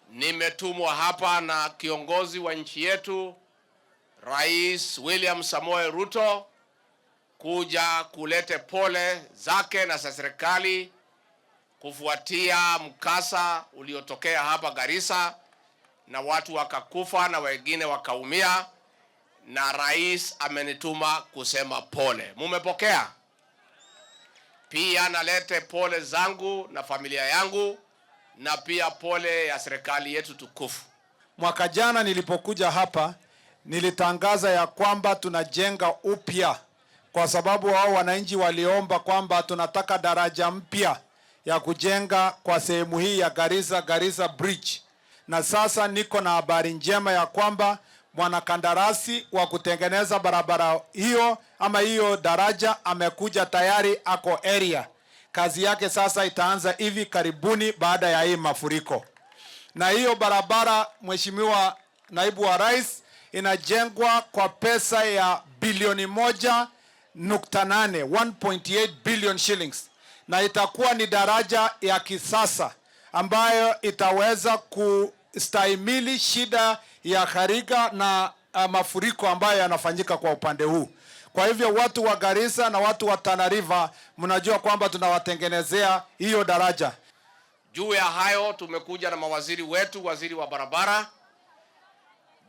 Nimetumwa hapa na kiongozi wa nchi yetu, Rais William Samoei Ruto, kuja kulete pole zake na za serikali kufuatia mkasa uliotokea hapa Garissa na watu wakakufa na wengine wakaumia, na rais amenituma kusema pole. Mumepokea? Pia nalete pole zangu na familia yangu na pia pole ya serikali yetu tukufu. Mwaka jana nilipokuja hapa nilitangaza ya kwamba tunajenga upya, kwa sababu wao wananchi waliomba kwamba tunataka daraja mpya ya kujenga kwa sehemu hii ya Garissa, Garissa Bridge. Na sasa niko na habari njema ya kwamba mwanakandarasi wa kutengeneza barabara hiyo ama hiyo daraja amekuja tayari, ako area. Kazi yake sasa itaanza hivi karibuni baada ya hii mafuriko. Na hiyo barabara, Mheshimiwa Naibu wa Rais, inajengwa kwa pesa ya bilioni 1.8, 1.8 billion shillings, na itakuwa ni daraja ya kisasa ambayo itaweza kustahimili shida ya gharika na mafuriko ambayo yanafanyika kwa upande huu. Kwa hivyo watu wa Garissa na watu wa Tana River, mnajua kwamba tunawatengenezea hiyo daraja. Juu ya hayo tumekuja na mawaziri wetu, waziri wa barabara,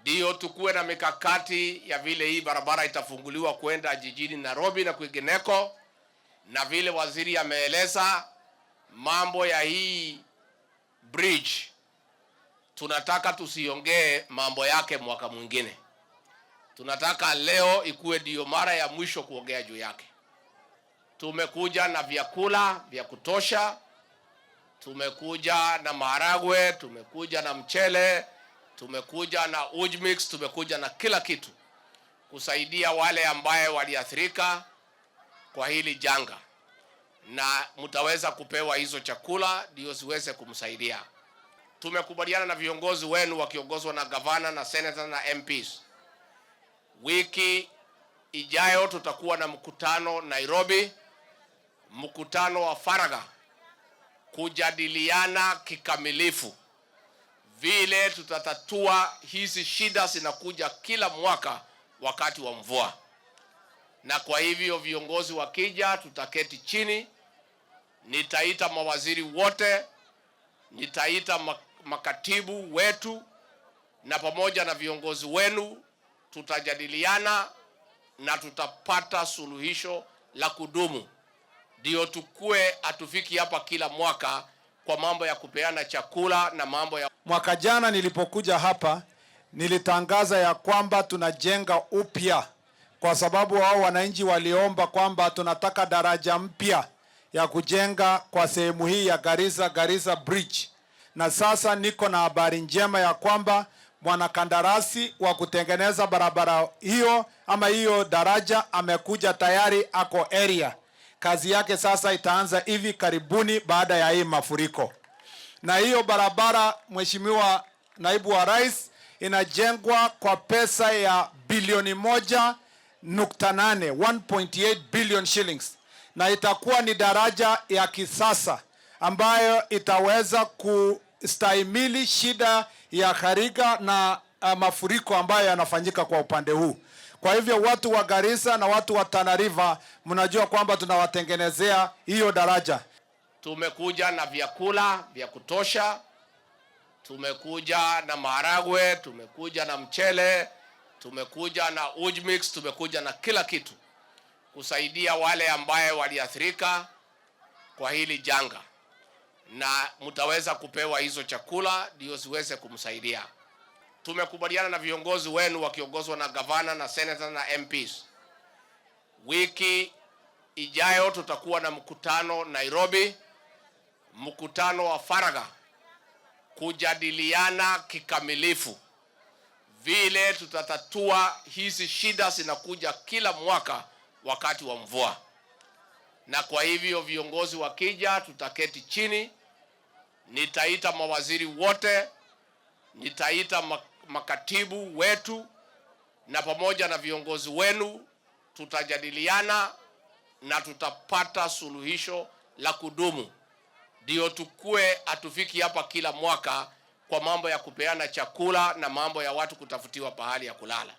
ndio tukuwe na mikakati ya vile hii barabara itafunguliwa kwenda jijini Nairobi na kwingineko, na vile waziri ameeleza mambo ya hii bridge, tunataka tusiongee mambo yake mwaka mwingine. Tunataka leo ikuwe ndio mara ya mwisho kuongea juu yake. Tumekuja na vyakula vya kutosha, tumekuja na maharagwe, tumekuja na mchele, tumekuja na uji mix, tumekuja na kila kitu kusaidia wale ambaye waliathirika kwa hili janga, na mtaweza kupewa hizo chakula ndio ziweze kumsaidia. Tumekubaliana na viongozi wenu wakiongozwa na gavana na senator na MPs. Wiki ijayo tutakuwa na mkutano Nairobi, mkutano wa faragha kujadiliana kikamilifu vile tutatatua hizi shida zinakuja kila mwaka wakati wa mvua. Na kwa hivyo viongozi wakija, tutaketi chini, nitaita mawaziri wote, nitaita makatibu wetu na pamoja na viongozi wenu, tutajadiliana na tutapata suluhisho la kudumu, ndio tukue hatufiki hapa kila mwaka kwa mambo ya kupeana chakula na mambo ya Mwaka jana nilipokuja hapa nilitangaza ya kwamba tunajenga upya, kwa sababu wao wananchi waliomba kwamba tunataka daraja mpya ya kujenga kwa sehemu hii ya Garissa, Garissa Bridge. Na sasa niko na habari njema ya kwamba mwanakandarasi wa kutengeneza barabara hiyo ama hiyo daraja amekuja tayari, ako area. Kazi yake sasa itaanza hivi karibuni baada ya hii mafuriko. Na hiyo barabara, Mheshimiwa Naibu wa Rais, inajengwa kwa pesa ya bilioni 1.8, 1.8 billion shillings, na itakuwa ni daraja ya kisasa ambayo itaweza kustahimili shida ya gharika na mafuriko ambayo yanafanyika kwa upande huu. Kwa hivyo watu wa Garissa na watu wa Tana River, mnajua kwamba tunawatengenezea hiyo daraja. Tumekuja na vyakula vya kutosha, tumekuja na maharagwe, tumekuja na mchele, tumekuja na uji mix, tumekuja na kila kitu kusaidia wale ambaye waliathirika kwa hili janga, na mtaweza kupewa hizo chakula ndio ziweze kumsaidia. Tumekubaliana na viongozi wenu wakiongozwa na gavana na senator na MPs. Wiki ijayo tutakuwa na mkutano Nairobi, mkutano wa faragha kujadiliana kikamilifu vile tutatatua hizi shida zinakuja kila mwaka wakati wa mvua. Na kwa hivyo viongozi wakija, tutaketi chini, nitaita mawaziri wote, nitaita makatibu wetu na pamoja na viongozi wenu, tutajadiliana na tutapata suluhisho la kudumu, ndio tukue hatufiki hapa kila mwaka kwa mambo ya kupeana chakula na mambo ya watu kutafutiwa pahali ya kulala.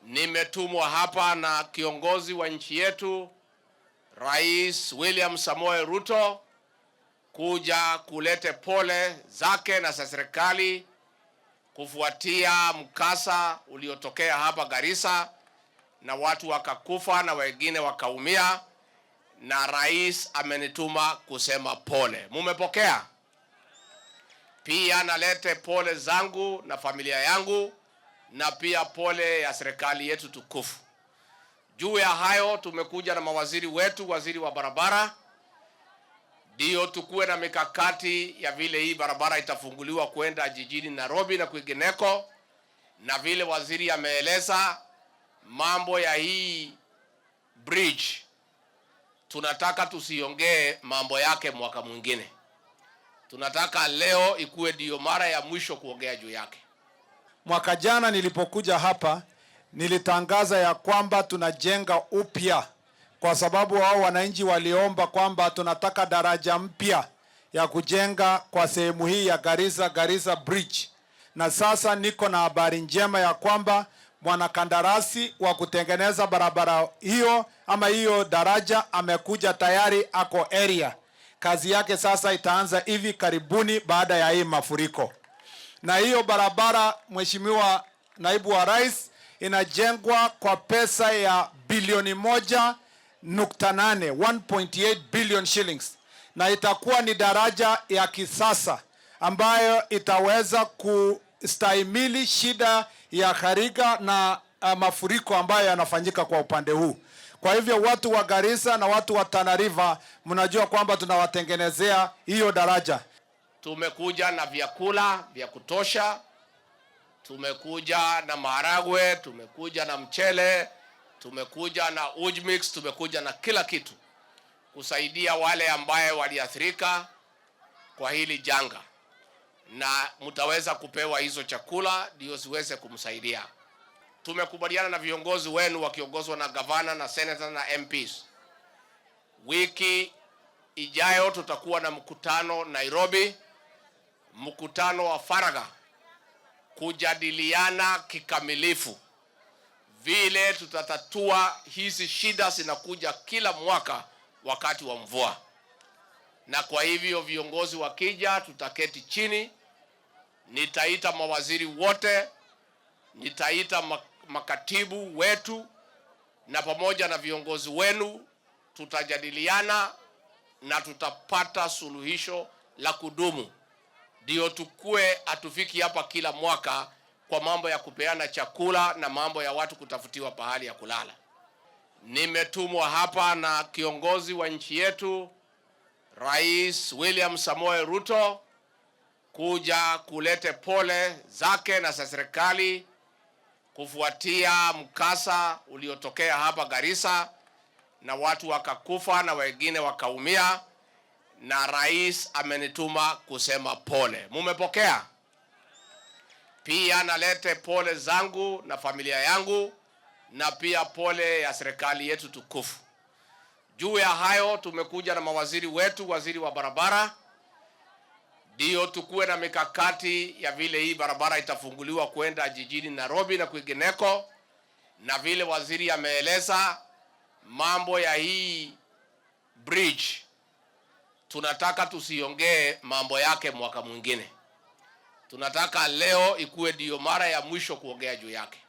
Nimetumwa hapa na kiongozi wa nchi yetu, Rais William Samoei Ruto, kuja kulete pole zake na za serikali kufuatia mkasa uliotokea hapa Garissa na watu wakakufa na wengine wakaumia, na rais amenituma kusema pole. Mumepokea? Pia nalete pole zangu na familia yangu na pia pole ya serikali yetu tukufu. Juu ya hayo, tumekuja na mawaziri wetu, waziri wa barabara, ndio tukuwe na mikakati ya vile hii barabara itafunguliwa kwenda jijini Nairobi na kwingineko, na vile waziri ameeleza mambo ya hii bridge, tunataka tusiongee mambo yake mwaka mwingine. Tunataka leo ikuwe ndio mara ya mwisho kuongea juu yake. Mwaka jana nilipokuja hapa nilitangaza ya kwamba tunajenga upya, kwa sababu hao wananchi waliomba kwamba tunataka daraja mpya ya kujenga kwa sehemu hii ya Garissa, Garissa Bridge. Na sasa niko na habari njema ya kwamba mwanakandarasi wa kutengeneza barabara hiyo ama hiyo daraja amekuja tayari, ako area. Kazi yake sasa itaanza hivi karibuni baada ya hii mafuriko. Na hiyo barabara, Mheshimiwa Naibu wa Rais, inajengwa kwa pesa ya bilioni 1.8, 1.8 billion shillings, na itakuwa ni daraja ya kisasa ambayo itaweza kustahimili shida ya gharika na mafuriko ambayo yanafanyika kwa upande huu. Kwa hivyo watu wa Garissa na watu wa Tana River, mnajua kwamba tunawatengenezea hiyo daraja. Tumekuja na vyakula vya kutosha, tumekuja na maharagwe, tumekuja na mchele, tumekuja na uji mix, tumekuja na kila kitu kusaidia wale ambaye waliathirika kwa hili janga, na mtaweza kupewa hizo chakula ndio ziweze kumsaidia. Tumekubaliana na viongozi wenu wakiongozwa na gavana na senator na MPs. Wiki ijayo tutakuwa na mkutano Nairobi, mkutano wa faragha kujadiliana kikamilifu vile tutatatua hizi shida zinakuja kila mwaka wakati wa mvua. Na kwa hivyo viongozi wakija, tutaketi chini, nitaita mawaziri wote, nitaita makatibu wetu na pamoja na viongozi wenu, tutajadiliana na tutapata suluhisho la kudumu, ndio tukue hatufiki hapa kila mwaka kwa mambo ya kupeana chakula na mambo ya watu kutafutiwa pahali ya kulala. Nimetumwa hapa na kiongozi wa nchi yetu, Rais William Samoei Ruto, kuja kulete pole zake na za serikali kufuatia mkasa uliotokea hapa Garissa na watu wakakufa na wengine wakaumia, na rais amenituma kusema pole. Mumepokea? Pia nalete pole zangu na familia yangu na pia pole ya serikali yetu tukufu. Juu ya hayo, tumekuja na mawaziri wetu, waziri wa barabara, ndio tukuwe na mikakati ya vile hii barabara itafunguliwa kwenda jijini Nairobi na kwingineko, na vile waziri ameeleza mambo ya hii bridge, tunataka tusiongee mambo yake mwaka mwingine. Tunataka leo ikuwe ndio mara ya mwisho kuongea juu yake.